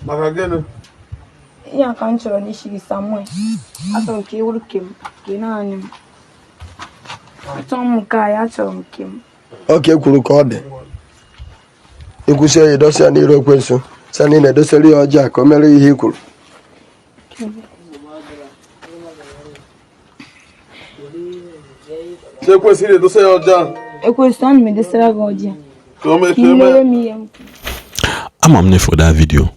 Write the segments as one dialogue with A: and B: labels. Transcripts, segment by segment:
A: Maka gịnị?
B: Ihe a ka m chọrọ n'isi gị, Samuel. Achọrọ m ka ị wụrụ ke m, ka ị na-anya m. Achọrọ m nke a, ya achọrọ m nke m.
C: Oke kwuru ka ọ dị ikwụsị ya edosa ya n'iru ekwensu sị na ị na-edosere ya ọjị a ka o mere ihe i kwuru.
A: Sị ekwesịrị edosa ya ọjị a.
B: Ekwensu, ana m edosara gị ọjị a.
A: Ka o mee
B: ka
A: ka
B: ị
A: eme.
B: mere m ihe m kwuru.
D: Ama m na-efo that video.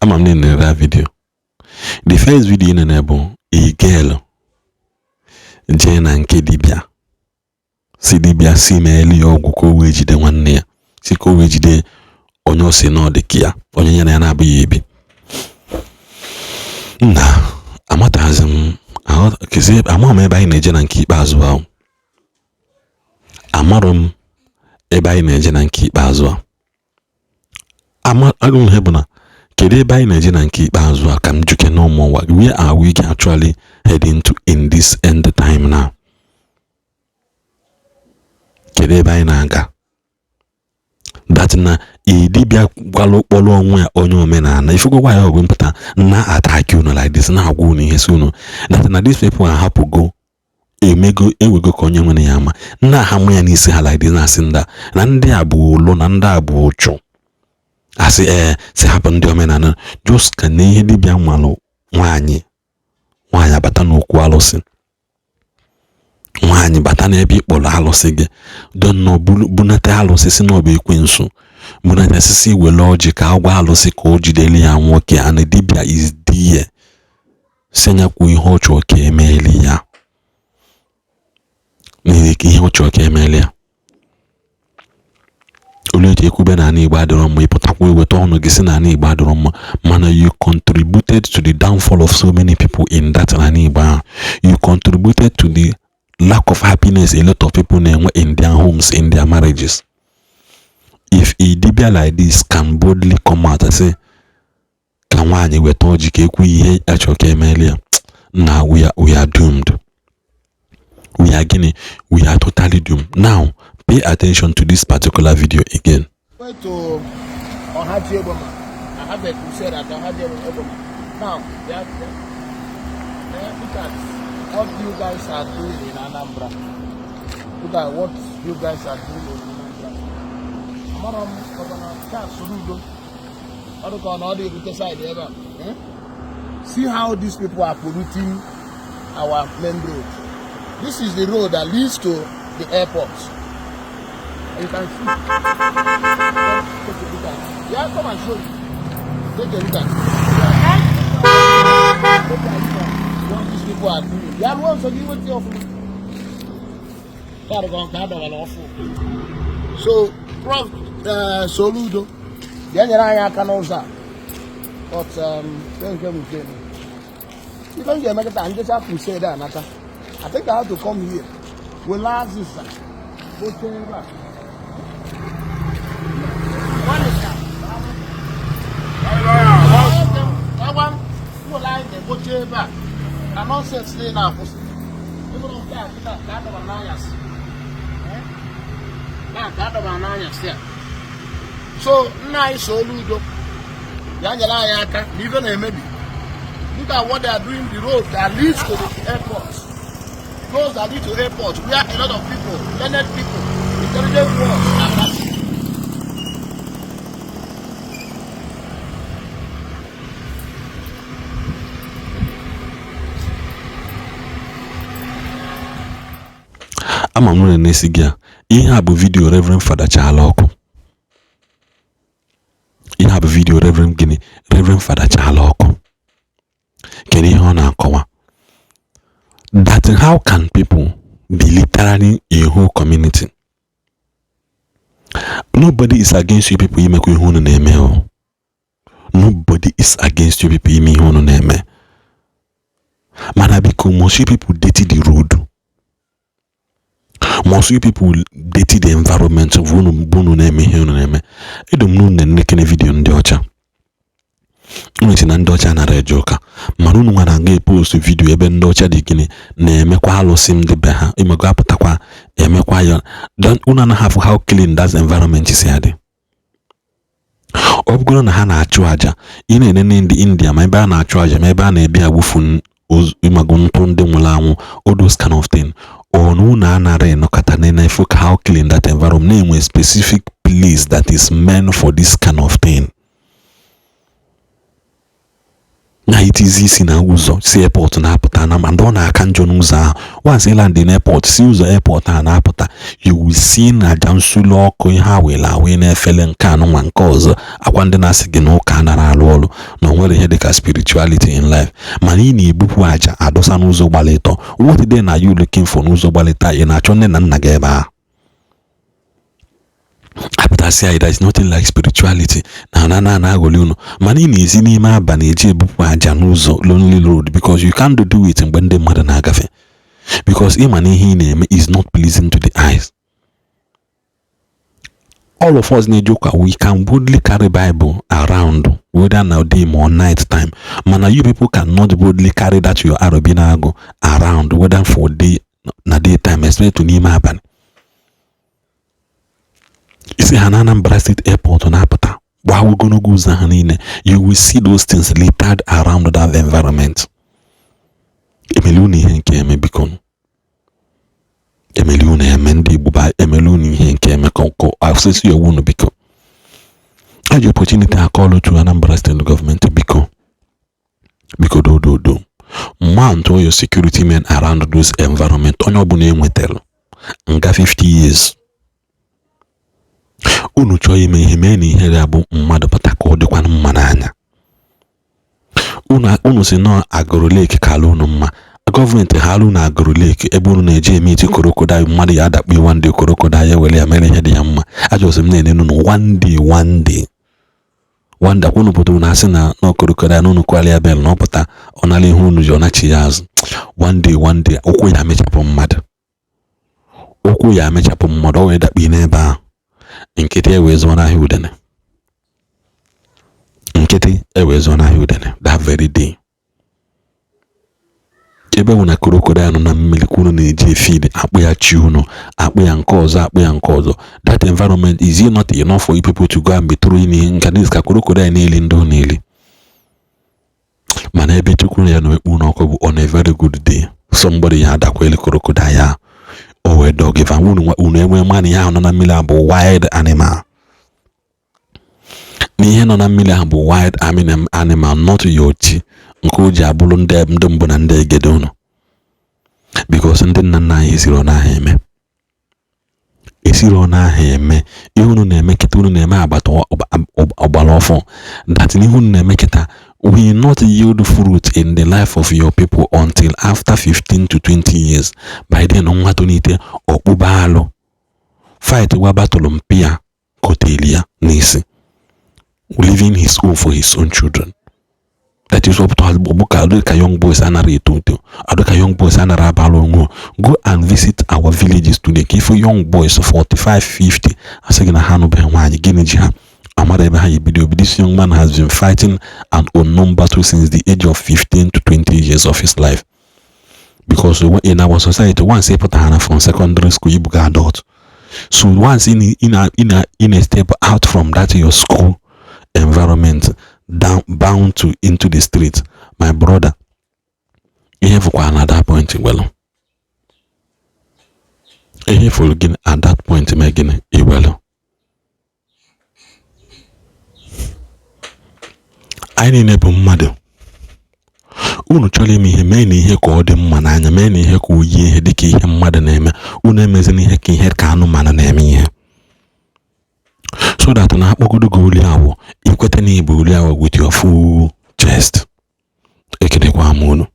D: Ama m na-enere that video. The first video ị nene bụ a girl jee na nke dibịa si dibịa si meelu ya ọgwụ ka o wee jide nwanne ya, si ka o wee jide onye o si na ọ dị ka ya, onye ya na ya na-abụghị ebi. Nna, amataghịzi m kezi ama m ebe anyị na-eje na nke ikpeazụ ahụ. Amarọ m ebe anyị na-eje na nke ikpeazụ a. Ama agụ ihe bụ na kedu ebe anyị na-eje na nke ikpeazụ a ka m juke n'ụmụ ụwa. Where are we actually heading to in this end time now? Kedu ebe anyị na-aga? That na dibịa gwalụ kpọrọ onwe ya onye omenala ifugokwa ya ọgụ mpụta na attack unu like this, na-agwa unu ihe si unu that na these people ahapụgo emego ewego ka onye nwere ya ama nna ha mụ ya n'isi ha like this, na-asị ndị a na ndị a bụ olo na ndị a bụ ụchụ asị ee si hapụ ndị omenala just ka na ihe dibịa malụ nwaanyị nwaanyị abata n'okwu alụsị nwaanyị bata n'ebe ị kpọrọ alụsị gị dọnọ bunata alụsị si na ọ bụ ekwensu bunata sisi were ọjị ka agwa alụsị ka o jidere ya nwoke and dibịa is there si anya kwuo ihe ọ chọrọ ka emeeli ya n'ihi ka ihe ọ chọrọ ka emeeli ya. Olu eji ekwube na ala Igbo adịrọ mma, ịpụtakwa eweta ọnụ gị si na ala Igbo adịrọ mma, mana you contributed to the downfall of so many people in that ala Igbo ahụ. You contributed to the lack of happiness a lot of people na-enwe in their homes, in their marriages. If a dibia like this can boldly come out and say ka nwaanyị weta ọjị ka ekwu ihe achọ ka emeeli ya, na we are doomed. We are gịnị? We are totally doomed. Now pay attention to this particular video again.
E: Went to Ohaji Egbema. I have a crusade at Ohaji Egbema. Now, yeah, look at what you guys are doing in Anambra. Look at what you guys are doing in Anambra. Amara m Governor Charles Soludo. Ọ dị ka ọ na ọ dị erute side ebe a. Eh? See how these people are polluting our main road. This is the road that leads to the airport. You can see. Take a look at. Yeah, come and show you. Take a look at. Look at what these people are doing. Yeah, once again, with your So, Prof. Soludo, bịa nyere anyị aka n'ụzọ a. But nke m nke ife m ga-eme kịta njecha crusade a nata. I think I have to come here. Were azịza oche ebe a. Were anyị ga-ekpoche ebe a ka nonsense niile na-akwụsị. Ịbụrụ nke a kịta ka a dọbara n'anyasị. Na ka a dọbara n'anyasị a. So nna anyị Soludo ya nyere anyị aka na ife na-emebi. Look at what they are doing, the road that leads to the airport. Roads that lead to airport where a lot of people, learned people, intelligent ones are passing.
D: Ama m na na-esi gị a ihe a bụ video Reverend Fada Chala ọkụ. Ihe a bụ video Reverend gịnị? Reverend Fada Chala ọkụ. Kedu ihe ọ na-akọwa? That how can people be literally a whole community? Nobody is against you people imekwa ihe unu na-eme o. Nobody is against you people ime ihe unu na-eme. Mana biko, must you people dirty the road? Must you people dirty the environment of unu bụ unu na-eme ihe unu na-eme? Edo m n'unu na-enekene video ndị ọcha. Unu si na ndị ọcha nara eje ụka, mana unu nwara aga epost video ebe ndị ọcha dị gịnị na-emekwa alụsị ndị be ha imego apụtakwa emekwa ya. Unu anaghị afụ how clean that environment si adị. Ọ bụgoro na ha na-achụ àjà, ị na-enene ndị India, ma ebe a na-achụ àjà, ma ebe a na-ebi agwụfu ịmago ntụ ndị nwụrụ anwụ, all those kind of thing. Ọ na anara ịnọkọta na-efu ka how clean that environment na-enwe specific place that is meant for this kind of thing. Na itizi isi na ụzọ si airport na-apụta na ma ndị ọ na-aka njọ n'ụzọ ahụ. Once ị land in airport, si ụzọ airport a na-apụta, you will see na aja nsulu ọkụ ihe a were awe na-efele nke anụnwa nke ọzọ. Akwa ndị na-asị gị na ụka anara alụ ọrụ, na o nwere ihe dịka spirituality in life, mana ị na-ebupụ aja adọsa n'ụzọ gbalịtọ. What then are you looking for n'ụzọ gbalịta? Ị na-achọ nne na nna gị ebe ahụ apụtasị anyị, there is nothing like spirituality na na na na-aghọli unu, mana ị na-esi n'ime abalị eji ebupụ aja n'ụzọ lonely road, because you can't do it mgbe ndị mmadụ na-agafe, because ịma na ihe ị na-eme is not pleasing to the eyes. All of us na-eje ụka, we can boldly carry Bible around, whether na day or night time, mana you people cannot boldly carry that your arobi na-agụ around, whether for day na day time, especially to n'ime abalị. Isi ha na Anambra State Airport na-apụta gbaa ogologo ụzọ ha niile, you will see those things littered around that environment. Emeli unu ihe nke eme, biko, emeli unu eme. Ndị Igbo ba, emeli unu ihe nke eme ka asịsị ya unu, biko. Eji opportunity a-call to Anambra State Government, biko, biko, do do do mount all your security men around those environment. Onye ọbụla enwetara nga 50 years. Unu chọọ ime ihe, mee na ihe ga-abụ mmadụ pụta ka ọ dịkwanụ mma n'anya. Unu si nọ Agụrụ Lake ka ala unu mma. Gọọmenti ha alụ na Agụrụ Lake ebe unu na-eji eme iti crocodile, mmadụ ya adakpu one day, crocodile ya were ya mere ihe dị ya mma. Ajọsị m na-enenu unu, one day, one day, one day, akwa unu pụtara na asị na na crocodile na unu kwala ya bel na ọ pụta, ọ nala ihe unu ji, ọ nachi ya azụ. One day, one day, ụkwụ ya amechapụ mmadụ, ụkwụ ya amechapụ mmadụ, ọ wee dakpu n'ebe ahụ. Nkịtị ewee zụọ n'ahịa udene, nkịtị ewee zụọ n'ahịa udene that very day. Ebe bụ na crocodile nọ na mmiri ka unu na-eji efeed, akpụ ya chi unu, akpụ ya nke ọzọ, akpụ ya nke ọzọ. That environment, is it not enough for you people to go and be throwing ihe nka this ka crocodile na-eli ndị ọ na-eli? Mana ebe Chukwu ya na-ekpu n'ọkụ bụ on a very good day, somebody ya adakwa eli crocodile ya, o wee dọọ gị. Unu unu enwe mana ihe ahụ nọ na mmiri ahụ bụ wild animal, na ihe nọ na mmiri ahụ bụ wild animal, not your chi nke o ji abụrụ ndị ndị mbụ na ndị egede unu, because ndị nna nna anyị esiro n'ahụ eme, esiro n'ahụ eme ihe unu na-eme kịta. Unu na-eme agbata ọgbara ọfọ that ihe unu na-eme kịta will not yield fruit in the life of your people until after 15 to 20 years. By then, nwa tonite, ọkpụba alụ fight gwa battle mpi ya koteli ya n'isi, leaving his own for his own children. That is what bụ ka ka young boys anara eto eto, adụ ka young boys anara abalụ onwe. Go and visit our villages today ka ifu young boys 45, 50, asị gị na ha anụbeghị nwaanyị. Gịnị ji ha? Amara ebe ha ebido. This young man has been fighting an unknown battle since the age of 15 to 20 years of his life, because in our society, once ị pụtara na from secondary school, you become adult. So once in a step out from that your school environment, down bound to into the street, my brother, ihe fụkwara na that point, well, ihe fụrụ gịnị at that point mee gịnị iwelu. Anyị niile bụ mmadụ. Unu chọrọ ime ihe, mee na ihe ka ọ dị mma n'anya, mee na ihe ka o yie ihe dịka ihe mmadụ na-eme. Unu emezina ihe ka ihe ka anụmanụ na-eme ihe, so that na akpọgodo gị oli awọ, ikweta na ịbụ oli awọ with your full chest. Ekelekwa m unu.